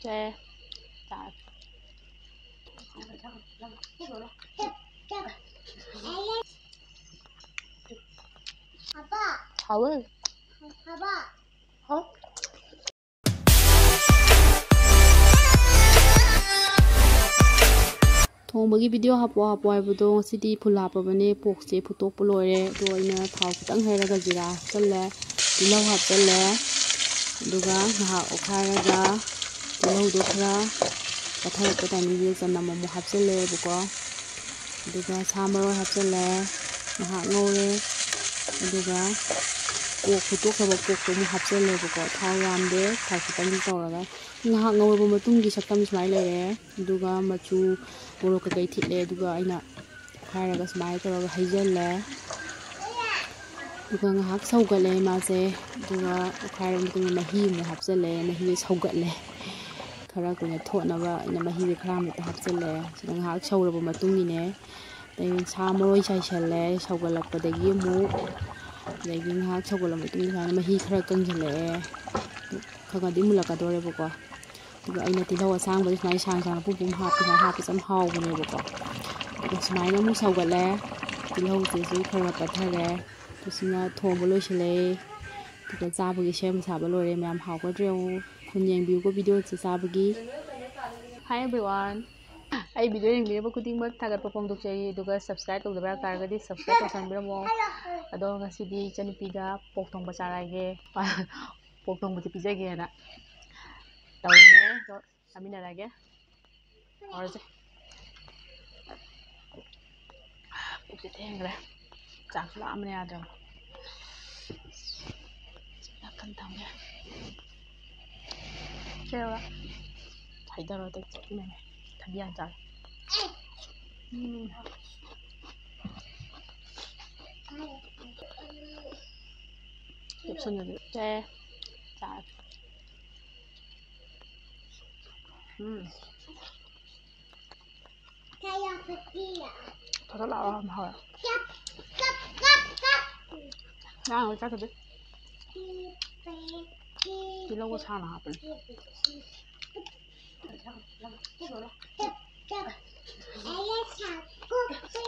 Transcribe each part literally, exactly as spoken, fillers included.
ꯁꯦ, ꯆꯥꯔꯦ꯫ ꯍꯥꯎꯋꯦ꯫ ꯍꯥꯎ꯫ ꯊꯣꯡꯕꯒꯤ ꯚꯤꯗꯤꯑꯣ ꯍꯥꯞꯄꯣ ꯍꯥꯞꯄꯣ ꯍꯥꯏꯕꯗꯣ ꯉꯁꯤꯗꯤ ꯐꯨꯜ ꯍꯥꯞꯄꯕꯅꯦ꯫ ꯄꯣꯔꯛꯁꯦ ꯐꯨꯠꯇꯣꯛꯄ ꯂꯣꯏꯔꯦ꯫ ꯑꯗꯣ ꯑꯩꯅ ꯊꯥꯎ ꯈꯤꯇꯪ ꯍꯩꯔꯒ ꯖꯤꯔꯥ ꯍꯥꯞꯆꯜꯂꯦ, ꯇꯤꯜꯍꯧ ꯍꯥꯞꯆꯜꯂꯦ, ꯑꯗꯨꯒ ꯉꯥꯏꯍꯥꯛ ꯑꯣꯠꯈꯥꯏꯔꯒ ꯇꯤꯜꯍꯧꯗꯣ ꯈꯔ ꯄꯠꯊꯔꯛꯄ ꯇꯥꯏꯃꯤꯡꯗꯨꯗ ꯆꯅꯝ ꯑꯃꯨꯛ ꯍꯥꯞꯆꯜꯂꯦꯕꯀꯣ꯫ ꯑꯗꯨꯒ ꯁꯥ ꯃꯔꯣꯏ ꯍꯥꯞꯆꯜꯂꯦ, ꯉꯥꯏꯍꯥꯛ ꯉꯧꯔꯦ꯫ ꯑꯗꯨꯒ ꯀꯣꯛ ꯐꯨꯠꯇꯣꯛꯈ꯭ꯔꯕ ꯀꯣꯛꯇꯣ ꯑꯃꯨꯛ ꯍꯥꯞꯆꯜꯂꯦꯕꯀꯣ꯫ ꯊꯥꯎ ꯌꯥꯝꯗꯦ, ꯈꯖꯤꯛ ꯈꯤꯇꯪꯗꯤ ꯇꯧꯔꯒ ꯉꯥꯏꯍꯥꯛ ꯉꯧꯔꯕ ꯃꯇꯨꯡꯒꯤ ꯁꯛꯇꯝ ꯁꯨꯃꯥꯏꯅ ꯂꯩꯔꯦ꯫ ꯑꯗꯨꯒ ꯃꯆꯨ, ꯃꯣꯔꯣꯛ ꯀꯩꯀꯩ ꯊꯤꯠꯂꯦ꯫ ꯑꯗꯨꯒ ꯑꯩꯅ ꯑꯣꯠꯈꯥꯏꯔꯒ ꯁꯨꯃꯥꯏꯅ ꯇꯧꯔꯒ ꯍꯩꯖꯜꯂꯦ꯫ ꯑꯗꯨꯒ ꯉꯥꯏꯍꯥꯛ ꯁꯧꯒꯠꯂꯦ ꯃꯥꯁꯦ꯫ ꯑꯗꯨꯒ ꯑꯣꯠꯈꯥꯏꯔꯕ ꯃꯇꯨꯡꯗ ꯃꯍꯤ ꯑꯃꯨꯛ ꯍꯥꯞꯆꯜꯂꯦ꯫ ꯃꯍꯤꯁꯦ ꯁꯧꯒꯠꯂꯦ꯫ ꯈꯔ ꯀꯨꯏꯅ ꯊꯣꯠꯅꯕ ꯑꯩꯅ ꯃꯍꯤꯁꯦ ꯈꯔ ꯑꯃꯨꯛ ꯍꯥꯞꯆꯜꯂꯦ꯫ ꯁꯤꯗ ꯉꯥꯏꯍꯥꯛ ꯁꯧꯔꯕ ꯃꯇꯨꯡꯒꯤꯅꯦ, ꯑꯗꯩ ꯁꯥ ꯃꯔꯣꯏ ꯆꯥꯏꯁꯜꯂꯦ꯫ ꯁꯧꯒꯠꯂꯛꯄꯗꯒꯤ ꯑꯃꯨꯛ, ꯑꯗꯒꯤ ꯉꯥꯏꯍꯥꯛ ꯁꯧꯒꯠꯂꯕ ꯃꯇꯨꯡꯗ ꯁꯨꯃꯥꯏꯅ ꯃꯍꯤ ꯈꯔ ꯀꯪꯁꯤꯜꯂꯛꯑꯦ꯫ ꯈꯔ ꯈꯔꯗꯤ ꯃꯨꯜꯂꯛꯀꯗꯧꯔꯦꯕꯀꯣ꯫ ꯑꯗꯨꯒ ꯑꯩꯅ ꯇꯤꯜꯍꯧ ꯑꯁꯥꯡꯕꯁꯦ ꯁꯨꯃꯥꯏꯅ ꯁꯥꯡ ꯁꯥꯡꯅ ꯄꯨꯝ ꯄꯨꯝ ꯍꯥꯞꯄꯤ꯫ ꯁꯨꯃꯥꯏꯅ ꯍꯥꯞꯄꯁꯦ ꯌꯥꯝ ꯍꯥꯎꯕꯅꯦꯕꯀꯣ꯫ ꯑꯗꯨꯒ ꯁꯨꯃꯥꯏꯅ ꯑꯃꯨꯛ ꯁꯧꯒꯠꯂꯦ꯫ ꯇꯤꯜꯍꯧꯁꯤꯁꯨ ꯈꯔ ꯈꯔ ꯄꯠꯊꯔꯦ꯫ ꯑꯗꯨꯁꯤꯅ ꯊꯣꯡꯕ ꯂꯣꯏꯁꯤꯜꯂꯦ꯫ ꯑꯗꯨꯒ ꯆꯥꯕꯒꯤ ꯁꯦꯝ ꯁꯥꯕ ꯂꯣꯏꯔꯦ꯫ ꯃꯌꯥꯝ ꯍꯥꯎꯒꯗ꯭ꯔꯥ ꯌꯦꯡꯉꯨ꯫ ꯐꯨꯜ ꯌꯦꯡꯕꯤꯌꯨꯀꯣ ꯚꯤꯗꯤꯑꯣꯁꯦ ꯆꯥꯕꯒꯤ꯫ Hi everyone. ꯑꯩ ꯚꯤꯗꯤꯑꯣ ꯌꯦꯡꯕꯤꯔꯤꯕ ꯈꯨꯗꯤꯡꯃꯛ ꯊꯥꯒꯠꯄ ꯐꯣꯡꯗꯣꯛꯆꯔꯤ꯫ ꯑꯗꯨꯒ subscribe ꯇꯧꯗꯕ ꯌꯥꯎ ꯇꯥꯔꯒꯗꯤ subscribe ꯇꯧꯁꯟꯕꯤꯔꯝꯃꯣ꯫ ꯑꯗꯣ ꯉꯁꯤꯗꯤ ꯏꯆꯟꯅꯨꯄꯤꯒ ꯄꯣꯛ ꯊꯣꯡꯕ ꯆꯥꯔꯛꯑꯒꯦ꯫ ꯄꯣꯛ ꯊꯣꯡꯕꯁꯦ ꯄꯤꯖꯒꯦꯅ ꯇꯧꯔꯤꯅꯦ꯫ ꯑꯗꯣ ꯆꯥꯃꯤꯟꯅꯔꯒꯦ꯫ ꯍꯧꯔꯁꯦ꯫ ꯄꯨꯛꯁꯦ ꯊꯦꯡꯈ꯭ꯔꯦ꯫ ꯆꯥꯛꯁꯨ ꯂꯥꯝꯕꯅ ꯌꯥꯗ꯭ꯔꯕ꯫ ꯅꯥꯀꯟ ꯊꯝꯒꯦ꯫ ꯁꯦ ꯌꯧꯔ꯫ ꯍꯩꯊꯔꯣ ꯑꯗꯩ ꯆꯠꯃꯤꯟꯅꯔꯦ꯫ ꯊꯕꯤ ꯌꯥꯝ ꯆꯥꯔꯦ꯫ ꯎꯝ꯫ ꯀꯦꯞꯁꯨꯜꯗꯗꯤ ꯁꯦ ꯆꯥꯔꯦ꯫ ꯎꯝ꯫ ꯊꯣꯠ ꯊꯣꯠ ꯂꯥꯎꯔ ꯌꯥꯝ ꯍꯥꯎꯋꯦ꯫ ꯉꯔꯥꯡ ꯂꯣꯏ ꯆꯥꯊꯣꯛꯈꯤ꯫ ꯇꯤꯜꯍꯧꯒ ꯁꯥꯅ ꯍꯥꯞꯄꯅꯤ꯫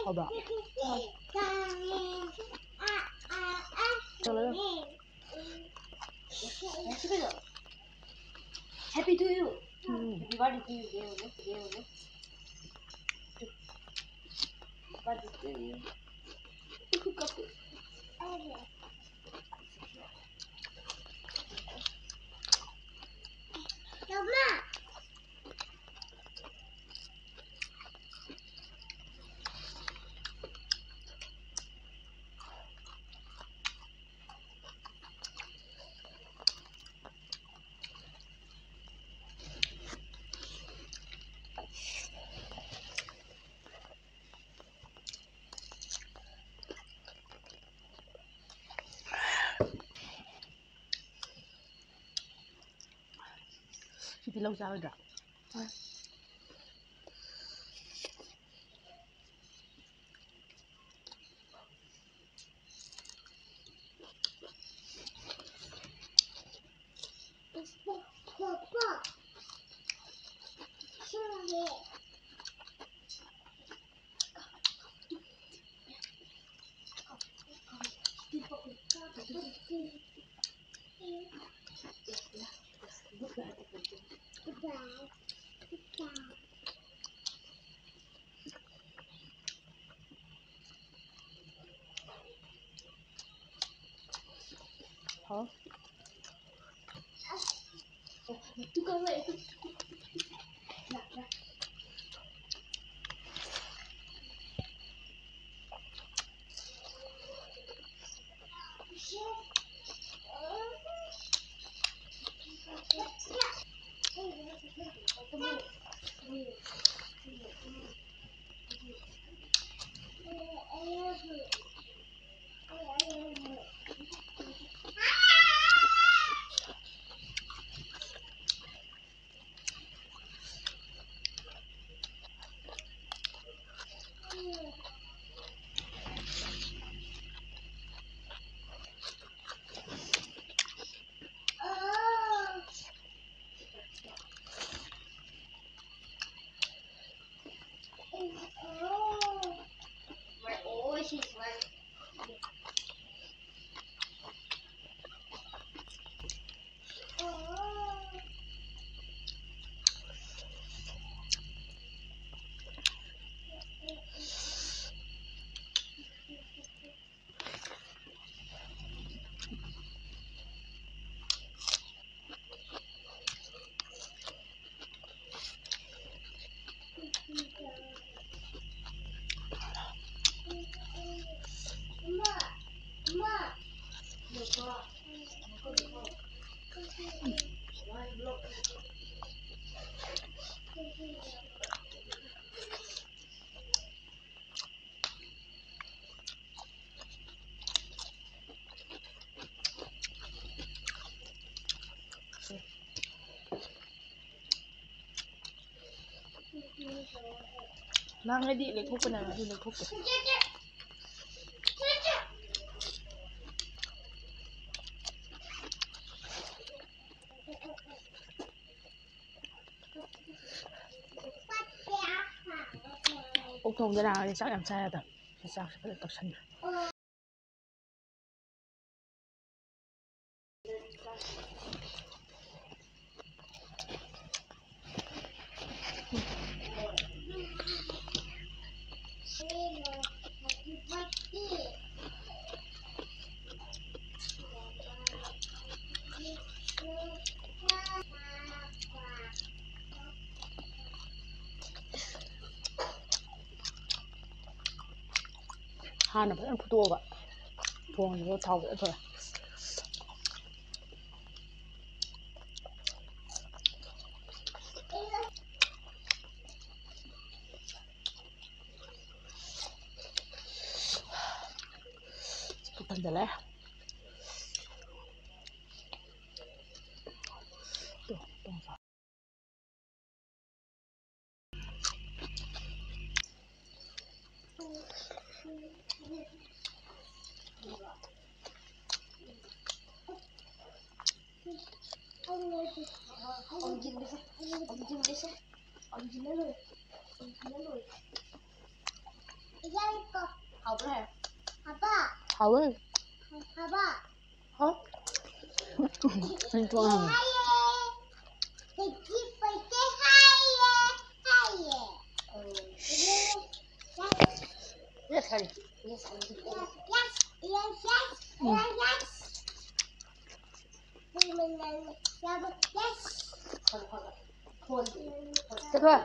ꯍꯥꯎꯕ꯭ꯔꯣ? Happy to you. Um. Happy birthday to you. Happy birthday to you. ꯁꯤꯗꯤ ꯂꯧ ꯆꯥꯔꯣꯏꯗ꯭ꯔꯥ? ꯍꯥꯎ꯫ ꯅꯪ ꯑꯩꯗꯤ ꯂꯩꯊꯣꯛꯄꯅꯦ, ꯑꯗꯨ ꯂꯩꯊꯣꯛꯇꯦ꯫ ꯑꯣꯛ ꯊꯣꯡꯗ ꯂꯥꯛꯑꯗꯤ ꯆꯥꯛ ꯌꯥꯝ ꯆꯥ ꯌꯥꯗꯕ꯫ ꯆꯥꯛꯁꯦ ꯐꯖꯅ ꯇꯧꯁꯟꯈ꯭ꯔꯦ꯫ ꯍꯥꯟꯅ ꯐꯖꯅ ꯐꯨꯠꯇꯣꯛꯑꯒ ꯊꯣꯡꯉꯤꯕ ꯊꯥꯎ ꯐꯖꯅ ꯊꯣꯛꯑꯦ꯫ ꯄꯨꯛ ꯊꯟꯖꯜꯂꯦ꯫ ꯍꯥꯎꯕ꯭ꯔꯥ? ꯍꯥꯎꯋꯦ꯫ ꯍꯥꯎ꯫ ꯑꯩ ꯇꯣꯛꯑꯣ ꯍꯥꯏꯕꯅꯦ꯫ ꯎꯝ꯫ ꯆꯠꯈ꯭ꯔꯣ꯫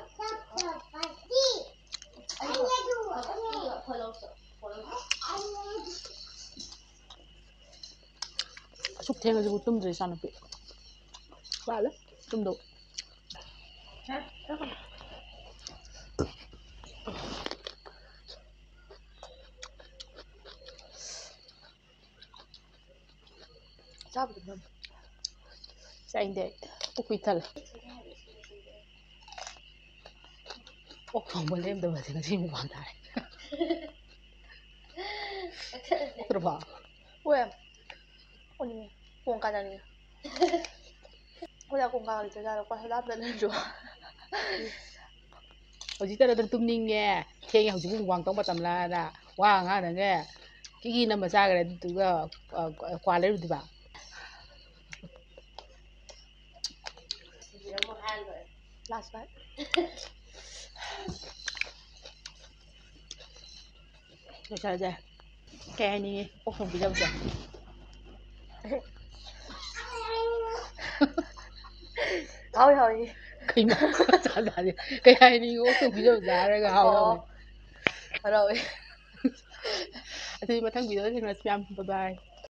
ꯑꯁꯨꯛ ꯊꯦꯡꯉꯁꯤꯕꯨ ꯇꯨꯝꯗ꯭ꯔꯤ ꯏꯆꯥꯅꯨꯄꯤ꯫ ꯋꯥꯠꯂꯦ ꯇꯨꯝꯗꯧ꯫ ꯆꯥꯕꯗꯤ ꯉꯝꯃꯤ꯫ ꯆꯥꯏꯟꯗꯦ꯫ ꯄꯨꯛ ꯄꯤꯛ ꯊꯜꯂꯦ꯫ ꯑꯣꯛ ꯊꯣꯡꯕ ꯂꯦꯝꯗꯕꯁꯦ ꯉꯁꯤ ꯃꯨꯛꯕꯥꯡ ꯇꯥꯔꯦ꯫ ꯅꯠꯇ꯭ꯔꯣ ꯄꯥ? ꯑꯣꯛ ꯌꯥꯝ ꯑꯣꯛꯅꯤꯡꯉꯦ꯫ ꯀꯣꯡꯀꯥ ꯆꯥꯅꯤꯡꯉꯦ꯫ ꯑꯩꯈꯣꯏꯗ ꯀꯣꯡꯀꯥ ꯂꯩꯇ꯭ꯔꯖꯥꯠꯂꯣ? ꯀꯣ ꯍꯜꯂꯥꯞꯇ ꯂꯩꯔꯁꯨ꯫ ꯍꯧꯖꯤꯛꯇ ꯅꯠꯇ꯭ꯔ ꯇꯨꯝꯅꯤꯡꯉꯦ꯫ ꯊꯦꯡꯉꯦ ꯍꯧꯖꯤꯛꯄꯨ ꯃꯨꯛꯕꯥꯡ ꯇꯧ ꯃꯇꯝꯂꯅ ꯋꯥ ꯉꯥꯡꯅꯉꯦ꯫ ꯀꯤꯀꯤ ꯅꯝꯕ ꯆꯥꯈ꯭ꯔꯦ ꯑꯗꯨꯗꯨꯒ, ꯑ, ꯀ꯭ꯋꯥ ꯂꯩꯔꯨꯗꯣꯏꯕ꯫ Last bite. ꯂꯣꯏꯁꯜꯂꯁꯦ꯫ ꯀꯩ ꯍꯥꯏꯅꯤꯡꯉꯤ ꯑꯣꯛ ꯊꯣꯡ ꯄꯤꯖꯕꯁꯦ? ꯍꯥꯎꯏ, ꯍꯥꯎꯏ꯫ ꯀꯩꯅꯣ? ꯆꯥ ꯆꯥꯗꯦ꯫ ꯀꯩ ꯍꯥꯏꯅꯤꯡꯉꯤ ꯑꯣꯛ ꯊꯣꯡ ꯄꯤꯖꯕꯁꯦ ꯍꯥꯏꯔꯒ ꯍꯥꯎꯏ, ꯍꯥꯎꯏ꯫ ꯑꯣ꯫ ꯍꯔꯥꯎꯋꯦ꯫ ꯑꯗꯨꯗꯤ ꯃꯊꯪ video ꯗ ꯊꯦꯡꯅꯔꯁꯤ ꯃꯌꯥꯝ꯫ Bye bye꯫